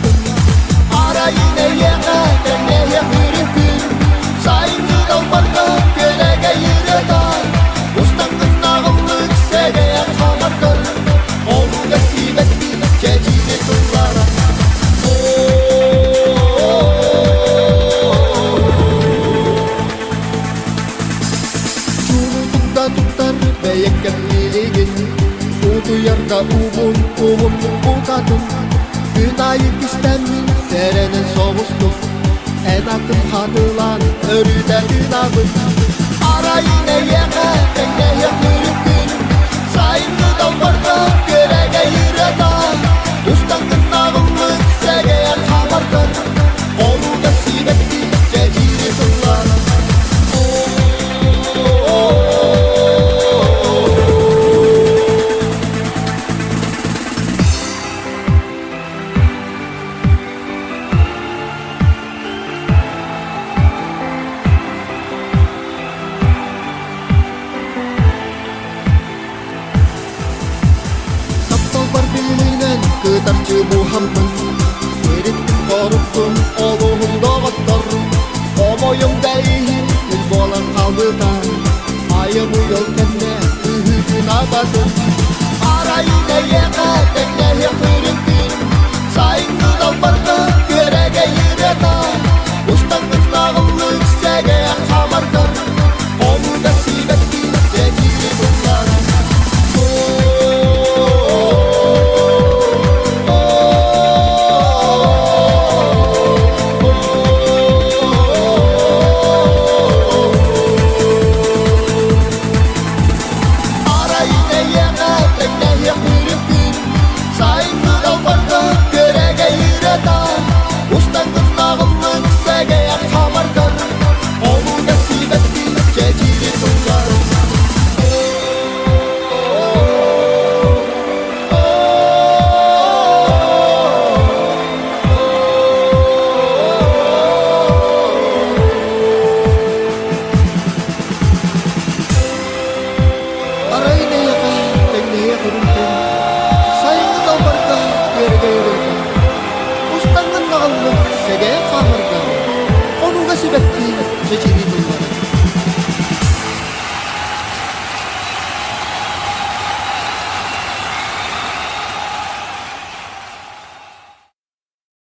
букатын. Арайын эйиэхэ тэҥнэһиэх үрүкүн, сайыҥҥы далбарга күөрэгэй ырыата, устаҥҥын наҕыллык сэгэйэр хамаргар, олуга сибэкки чэчири тыллара. Чуумутукта туттар бэйэккэм билигин, утуйарга уубун ууммун букатын, күн аайы кистэммин сэрэнэн соҕустук, эн атын хатылаан өрүтэ тыынабын. Арайын эйиэхэ тэҥнэһиэх күн, сайыҥҥы далбарга күөрэгэй ырыата, устаҥҥын наҕыллык сэгэйэр хамаргар, олуга сибэкки чэчири тыллара. Тапталбар билинэн кытарчы буһаммын, Ириттим хоруптум олуһум доҕоттор, Хомойум да иһин күл буолан хаалбыта, Айым уйал кэннэ үһүтүн абатын. Арайын эйиэхэ тэҥнэһиэх үрүҥ, сайыҥҥы далбарга күөрэгэй ырыата, устаҥҥын наҕыллык сэгээх хамаргар, хонууга сибэкки чэчири тыллара. Арайын эйиэхэ тэҥнэһиэх үрүкүн, сайыҥҥы далбарга күөрэгэй ырыата, устаҥҥын наҕыллык сэгэйэр хамаргар, олуга сибэкки чэчири тыллар. Арай нэһиэхэ тэҥнэһиэх үрүҥтэн, сайыҥҥы далбарга күөрэгэй ырыата, устаҥҥын наҕыллык сэгэйэн хаамарга, хонууга сибэкки чэчирии.